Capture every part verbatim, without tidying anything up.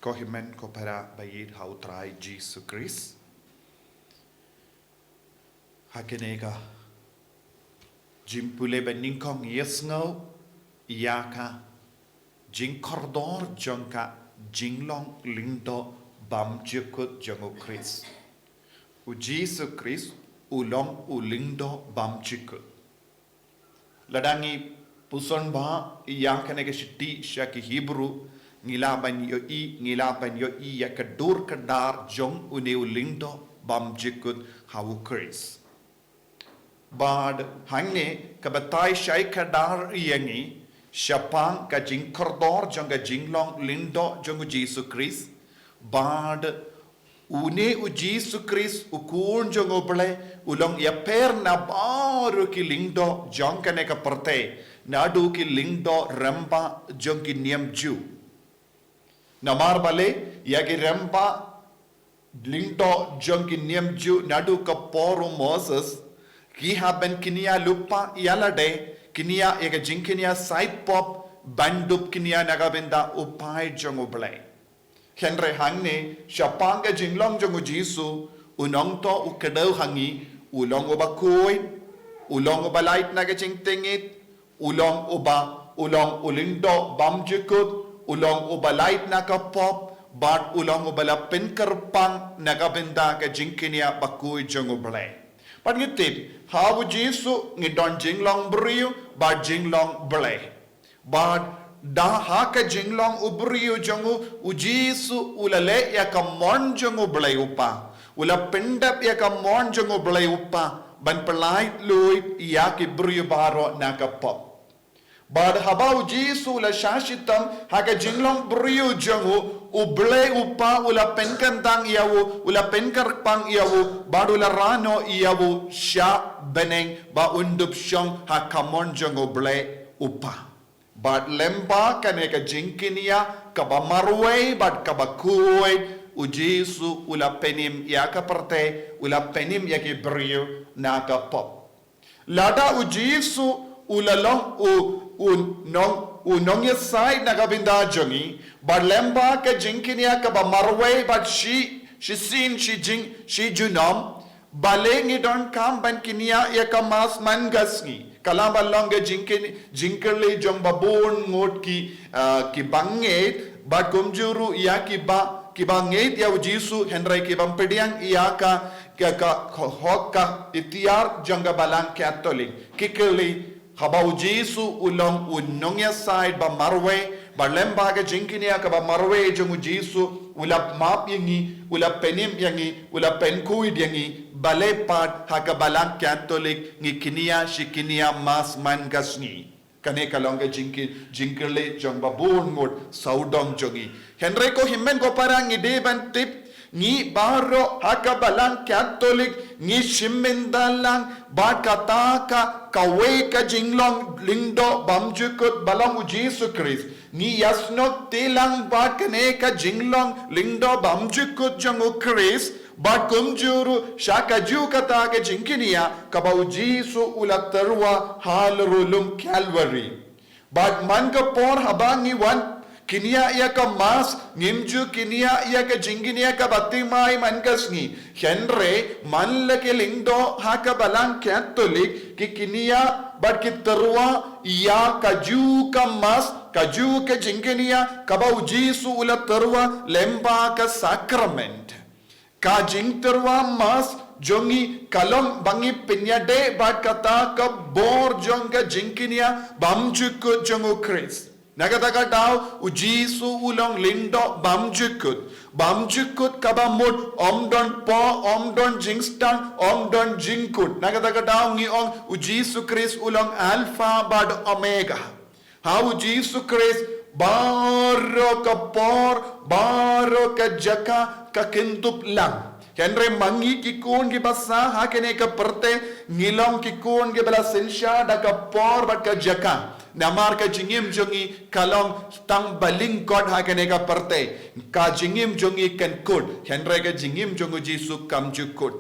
Ko hynmen ko para ba ïeit ha u Trai Jisu Khrist. Ha kane ka jingpule ba nyngkong ïasngew ïa ka jingkordor jong ka jinglong lyngdoh bymjukut jong u Khrist. U Jisu Khrist u long u lyngdoh bymjukut. Lada ngi puson bha ïa kane ka shithi sha ki Hebru, ngi lah ban ïohi, ngi lah ban ïohi ïa ka dur ka dar jong une u lyngdoh bymjukut ha u Khrist. Bad hangne ka batai shai kdar ïa ngi shaphang ka jingkordor jong ka jinglong lyngdoh jong u Jisu Khrist. Bad une u Jisu Khrist u Khun jong u Blei u long ïapher na baroh ki lyngdoh jong kane ka pyrthei, naduh ki lyngdoh rembah jong ki niam Jiw. Namar balei, ïa ki rembah lyngdoh jong ki niam Jiw naduh ka por u Moses ki hap ban kñia lypa ïa lade, kñia ïa ka jingkñia said pop ban dup kñia na ka bynta u paid jong u Blei. Hynrei hangne shaphang ka jinglong jong u Jisu, u nongto u kdew ha ngi, u long uba khuid, u long uba lait na ka jingtngit, u long uba, u long u lyngdoh bymjukut, u long uba lait na ka pop, bad u long uba la pynkyrpang na ka bynta ka jingkñia bakhuid jong u Blei. Bad ngi tip, ha u Jisu ngi don jinglong briew bad jinglong Blei. Bad da ha ka jinglong u briew jong u, u Jisu u la leh ïa ka mon jong u Blei u Kpa. U la pyndep ïa ka mon jong u Blei u Kpa ban pyllait luid ïa ki briew baroh na ka pop. Bad haba u Jisu u la shah shitom ha ka jinglong briew jong u, u Blei u Kpa u la pynkyntang ïa u, u la pynkyrpang ïa u, bad u la rah noh ïa u sha bneng ba un dup shong ha ka mon jong u Blei u Kpa. Bad lyngba kane ka jingkñia kaba marwei bad kaba khuid, u Jisu u la pynim ïa ka pyrthei, u la pynim ïa ki briew na ka pop. Lada u Jisu u la long u, u nong, u nongïasaid na ka bynta jong ngi, bad lyngba ka jingkñia kaba marwei bad shi, shisien shi jing, shi junom, balei ngi donkam ban kñia ïa ka mass man ka sngi. Ka la ba long ka jingkñi, jingkylli jong ba bun ngut ki, ah, ki bangeit, bad kumjuh ruh ïa ki ba, ki bangeit ïa u Jisu hynrei ki bym pdiang ïa ka, ka, ka, ka hok ka iktiar jong ka Balang Katholik. Ki kylli, haba u Jisu u long u nongïasaid ba marwei, bad lyngba ka jingkñia kaba marwei jong u Jisu, u la map ïa ngi, u la pynim ïa ngi, u la pynkhuid ïa ngi, balei pat ha ka Balang Katholik ngi kñia shi kñia mass man ka sngi. Kane ka long ka jingki, jingkylli jong ba bun ngut sawdong jong ngi. Hynrei ko hynmen ko para ngi dei ban tip, ngi baroh ha ka Balang Katholik ngi shim bynta lang bad kata ka, kawei ka jinglong lyngdoh bymjukut ba long u Jisu Khrist. Ngi ïasnoh te lang bad kane ka jinglong lyngdoh bymjukut jong u Khrist, bad kumjuh ruh sha kajuh kata ka jingkñia kaba u Jisu u la tyrwa halor u lum Kalbari. Bad man ka por haba ngi wan kñia ïa ka mass, ngim ju kñia ïa ka jingkñia kaba thymmai man ka sngi. Hynrei man la ki lyngdoh ha ka Balang Katholik ki kñia bad ki tyrwa ïa kajuh ka mass, kajuh ka jingkñia kaba u Jisu u la tyrwa lyngba ka sakrament. Ka jingtyrwa mass jong ngi ka long ba ngi pynïadei bad kata ka bor jong ka jingkñia bymjukut jong u Khrist. Na kata ka daw u Jisu u long lyngdoh bymjukut. Bymjukut kaba mut, ym don poh, ym don jingstad, ym don jingkut. Na kata ka daw ngi ong u Jisu Khrist u long Alpha bad Omega. Ha u Jisu Khrist baroh ka por, baroh ka jaka ka kyntup lang. Hynrei ma ngi ki khun kiba sah ha kane ka pyrthei, ngi long ki khun kiba la synshar da ka por bad ka jaka. Namar ka jingim jong ngi ka long tang ba lyngkot ha kane ka pyrthei. Ka jingim jong ngi kan kut, hynrei ka jingim jong u Jisu kam ju kut.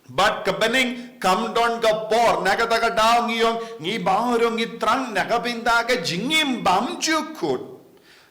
Bad ka bneng kam don ka por, na kata ka daw ngi ong, ngi baroh ngi thrang na ka bynta ka jingim bymjukut.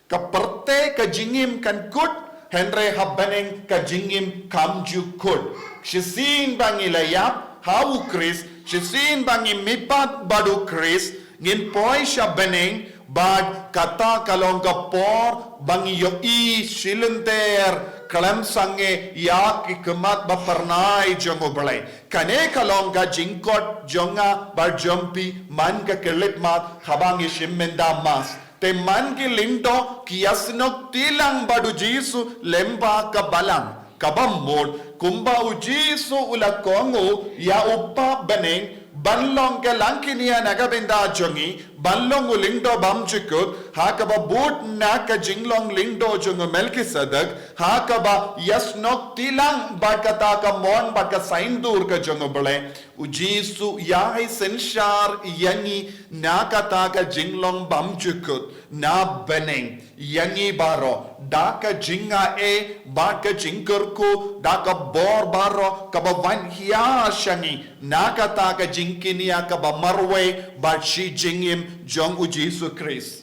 Ka pyrthei ka jingim kan kut, hynrei ha bneng ka jingim kam ju kut. Shisien ba ngi la ïap ha u Khrist, shisien ba ngi mihpat bad u Khrist, ngin poi sha bneng, bad kata ka long ka por ba ngi ïohi shilynter khlem sangeh ïa ki khmat ba phyrnai jong U Blei. Kane ka long ka jingkot jong nga bad jong phi man ka khyllipmat haba ngi shim mynta Mass. Te man ki lyngdoh ki ïasnoh tilang bad U Jisu lyngba ka balang. Kaba mut, kumba U Jisu u la kohnguh ïa u Kpa bneng, ban long ka langkynia na ka bynta jong ngi, ban long u lyngdoh bymjukut, ha kaba bud na ka jinglong lyngdoh jong u Melkisedek, ha kaba ïasnoh tilang bad kata ka mon bad ka saiñdur ka jong U Blei. U Jisu u ïai synshar ïa ngi na kata ka jinglong bymjukut, na bneng, ïa ngi baroh, da ka jingaiei, bad ka jingkyrkhu, da ka bor baroh, kaba wan hia sha ngi, na kata ka jingkynia kaba marwei, bad shi jingim jong U Jisu Khrist.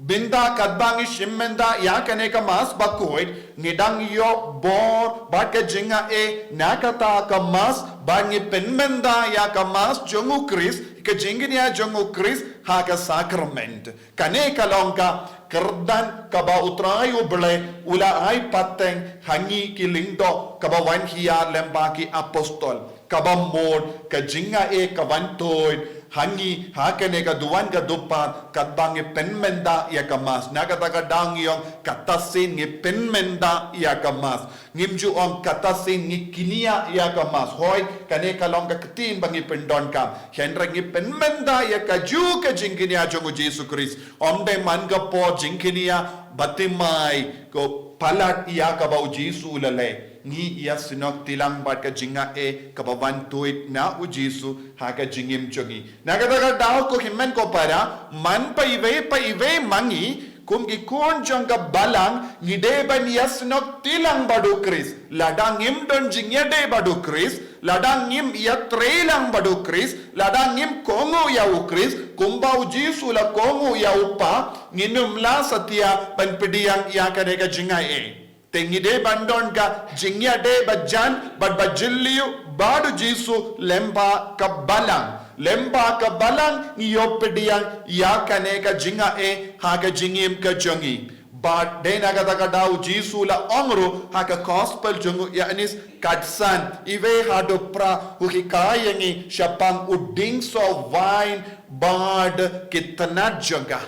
Mynta katba ngi shim mynta ïa kane ka Mass bakhuid, ngi dang ïoh bor bad ka jingaiei na kata ka Mass, bad ngi pynmynta ïa ka Mass jong U Khrist, ka jingkynia jong U Khrist ha ka sakrament. Kane ka long ka kyrdan kaba U Trai U Blei u la ai pateng ha ngi ki lyngdoh kaba wan hia lyngba ki apostol. Kaba mut ka jingaiei ka wan tuid ha ngi ha kane ka duwan ka dupar katba ngi pynmynta ïa ka Mass. Na kata ka daw ngi ong kata sien ngi pynmynta ïa ka Mass. Ngim ju ong kata sien ngi kynia ïa ka Mass. Hooid, kane ka long ka ktien ba ngi pyndonkam. Hynrei ngi pynmynta ïa kajuh ka jingkynia jong U Jisu Khrist. Ym dei man ka por jingkynia ba thymmai ko palat ïa kaba U Jisu u la leh. Ngi ïasnoh tilang bad ka jingaiei kaba wan tuid na U Jisu ha ka jingim jong ngi. Na kata ka daw ko hynmen ko para, man pa iwei pa iwei ma ngi, kum ki khun jong ka balang, ngi dei ban ïasnoh tilang bad U Khrist. Lada ngim don jingïadei bad U Khrist, lada ngim ïatreilang bad U Khrist, lada ngim kohnguh ïa U Khrist, kumba U Jisu u la kohnguh ïa u Kpa, ngin ym lah satia ban pdiang ïa kane ka jingaiei. Te ngi dei ban don ka jingïadei ba jan bad ba jylliew bad U Jisu lyngba ka balang. Lyngba ka balang ngi ïoh pdiang ïa kane ka jingaiei ha ka jingim ka jong ngi. Bad dei na kata ka daw U Jisu u la ong ruh ha ka Gospel jong u Ïoannis khatsan, iwei haduh phra, u hikai ïa ngi shaphang u dieng soh vine bad ki tnat jong ka.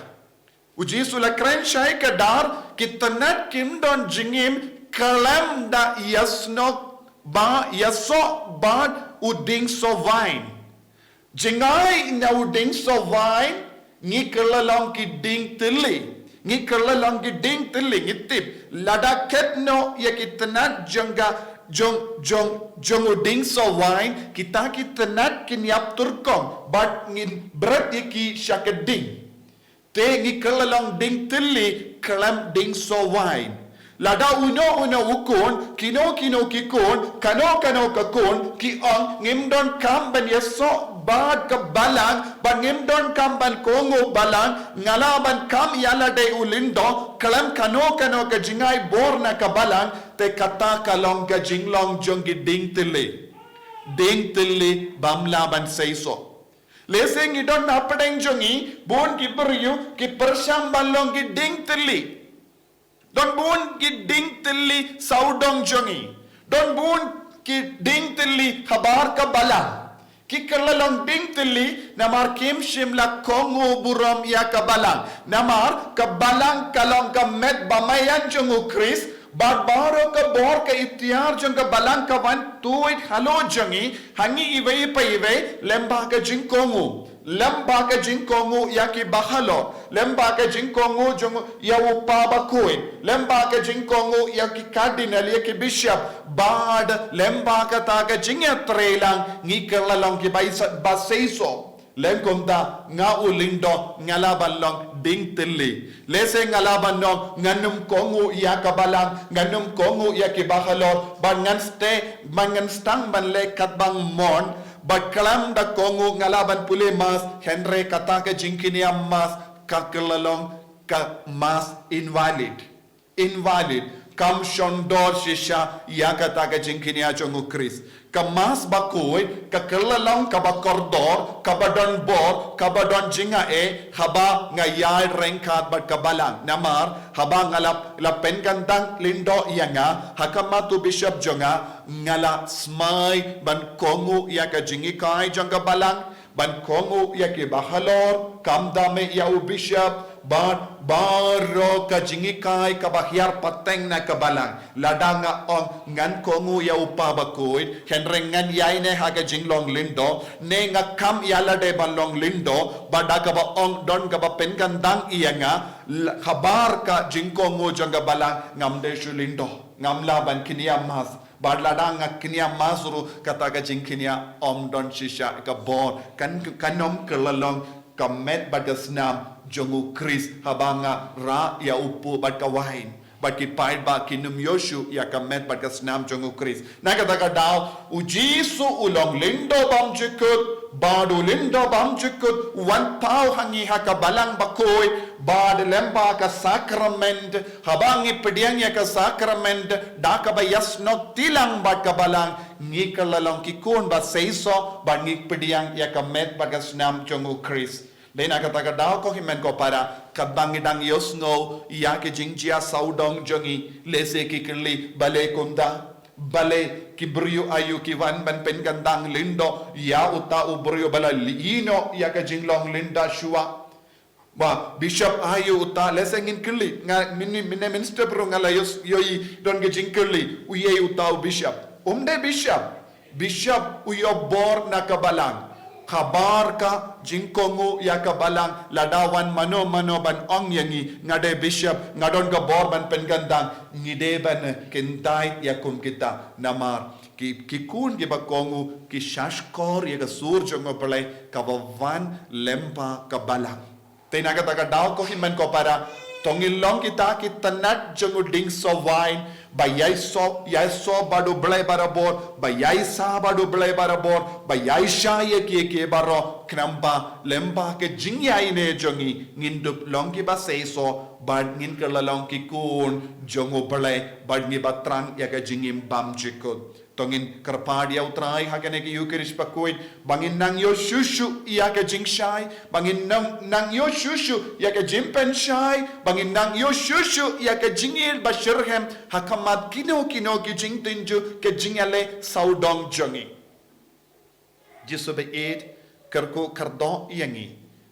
U Jisu u la kren shai kdar, ki tnat kim don jingim khlem da ïasnoh bad ïasoh bad u dieng soh vine. Jngai na u dieng soh vine, ngi kylla long ki dieng thylli. Ngi kylla long ki dieng thylli, ngi tip. Lada khet noh ïa ki tnat jong ka, jong, jong, jong u dieng soh vine, kita ki tnat kin ïap turkong, bad ngin bret ïa ki sha ka dieng. Te ngi kylla long dieng thylli khlem dieng soh vine. Lada uno uno u khun, kino kino ki khun, kano kano ka khun, ki ong ngim don kam ban ïasoh bad ka balang, bad ngim don kam ban kohnguh balang, nga lah ban kham ïa lade u lyngdoh khlem kano kano ka jngai bor na ka balang, te kata ka long ka jinglong jong ki dieng thylli. Dieng thylli bym lah ban seisoh. Lehse ngi don na pdeng jong ngi, bun ki briew, ki pyrshang ban long ki dieng thylli. Don bun ki dieng thylli sawdong jong ngi. Don bun ki dieng thylli habar ka balang. Ki kylla long dieng thylli, namar kim shym la kohnguh burom ïa ka balang. Namar ka balang ka long ka met ba maïan jong u Khrist, bad baroh ka bor ka iktiar jong ka balang ka wan tuid halor jong ngi, ha ngi iwei pa iwei, lyngba ka jingkohnguh. Lyngba ka jingkohnguh ïa ki bahalor. Lyngba ka jingkohnguh jong ïa u Kpa bakhuid. Lyngba ka jingkohnguh ïa ki cardinal, ïa ki bishop. Bad lyngba kata ka jingïatreilang ngi kylla long ki ba seisoh. Lehse kumta nga u lyngdoh nga lah ban long dieng thylli. Lehse nga lah ban ong ngan ym kohnguh ïa ka balang, ngan ym kohnguh ïa ki bahalor, bad ngan sdang, bad ngan sdang ban leh katba nga mon, bad khlem da kohnguh nga lah ban pule Mass, hynrei kata ka jingkynia Mass ka kylla long ka mass invalid. Invalid. Kam shon dor shisha ïa kata ka jingkñia jong u Khrist. Ka mass bakhuid, ka kylla long kaba kordor, kaba don bor, kaba don jingeh, haba nga ïaid ryngkat bad ka balang. Namar, haba nga la, la pynkyndang lyngdoh ïa nga, ha khmat u bishop jong nga, nga la smai ban kohnguh ïa ka jinghikai jong ka balang, ban kohnguh ïa kiba halor, khamtam eh ïa u bishop, bad baroh ka jinghikai kaba hiar pateng na ka balang. Lada nga ong ngan kohnguh ïa u pa bakhuid, hynrei ngan ïaineh ha ka jinglong lyngdoh, ne nga kham ïalade ban long lyngdoh, bad da kaba ong don kaba pynkyndang ïa nga, la-, habar ka jingkohnguh jong ka balang, ngam dei shu lyngdoh, ngam lah ban kñia mass. Bad lada nga kñia mass ruh, kata ka jingkñia ym don shisha ka bor. Kan, kan ym kylla long ka met bad ka snam jong u Khrist haba nga rah ïa u puh bad ka wain. Bad ki paidbah kin ym ïoh shuh ïa ka met bad ka snam jong u Khrist. Na kata ka daw, u Jisu u long lyngdoh bymjukut, bad u lyngdoh bymjukut, u wan paw ha ngi ha ka balang bakhuid, bad lyngba ka sakrament, haba ngi pdiang ïa ka sakrament, da kaba ïasnoh tilang bad ka balang, ngi kylla long ki khun ba seisoh, bad ngi pdiang ïa ka met bad ka snam jong u Khrist. Dei na kata ka daw ko hynmen ko para, katba ngi dang ïohsngew ïa ki jingjia sawdong jong ngi, lehse ki kylli, balei kumta, balei ki briew aïu ki wan ban pynkyndang lyngdoh ïa uta u briew ba la ïehnoh ïa ka jinglong lynda shuwa. Ba, bishop aïu uta, lehse ngin kylli, nga mini, mini minister bro nga la ïoh, ïohi don ka jingkylli, uei uta u bishop. Um dei bishop, bishop u ïoh bor na ka balang. Khabar ka jingkohnguh ïa ka balang, lada wan mano mano ban ong ïa ngi, nga dei bishop, nga don ka bor ban pynkyndang, ngi dei ban kyntait ïa kum kita, namar ki, ki khun kiba kohnguh, ki shahshkor ïa ka sur jong u Blei, kaba wan lyngba ka balang. Te na kata ka daw ko hynmen ko para, to ngin long kita ki tnat jong u dieng soh wain, ba ïaisoh, ïaisoh bad u Blei barabor, ba ïaisah bad u Blei barabor, ba ïaishah ïa kiei kiei baroh, khnang ba lyngba ka jingïaineh jong ngi, ngin dup long kiba seisoh, bad ngin kylla long ki khun jong u Blei, bad ngi ba thrang ïa ka jingim bymjukut. To ngin kyrpad ïa u Trai ha kane ka Eukharist bakhuid, ba ngin nang ïoh shuh shuh ïa ka jingshai, ba ngin nang, nang ïoh shuh shuh ïa ka jingpynshai, ba ngin nang ïoh shuh shuh ïa ka jingïeit ba shitrhem, ha khmat kino kino ki jingtynjuh, ka jingïaleh sawdong jong ngi. Jisu ba ïeit, kyrkhu kyrdoh ïa ngi,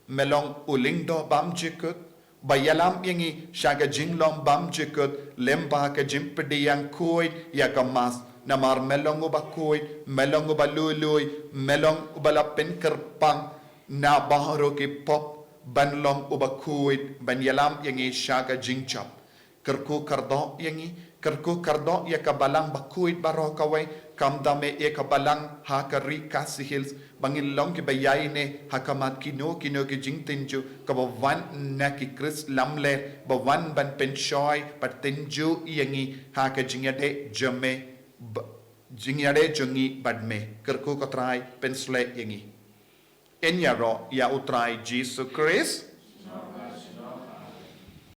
me long u lyngdoh bymjukut, ba ïalam ïa ngi sha ka jinglong bymjukut, lyngba ka jingpdiang khuid ïa ka mass, namar me long u bakhuid, me long u balului, me long u ba la pynkyrpang na baroh ki pop, ban long u bakhuid, ban ïalam ïa ngi sha ka jingjop. Kyrkhu kyrdoh ïa ngi, kyrkhu kyrdoh ïa ka balang bakhuid baroh kawei, khamtam eh ïa ka balang ha ka ri Khasi Hills, ba ngin long kiba ïaineh ha khmat kino kino ki jingtynjuh, kaba wan na ki Khrist lamler, ba wan ban pynshoi, bad tynjuh ïa ngi ha ka jingïadei jong me, ba, jingïadei jong ngi bad me, kyrkhu ko Trai pynshlei ïa ngi. Yn ïaroh ïa u Trai Jisu Khrist.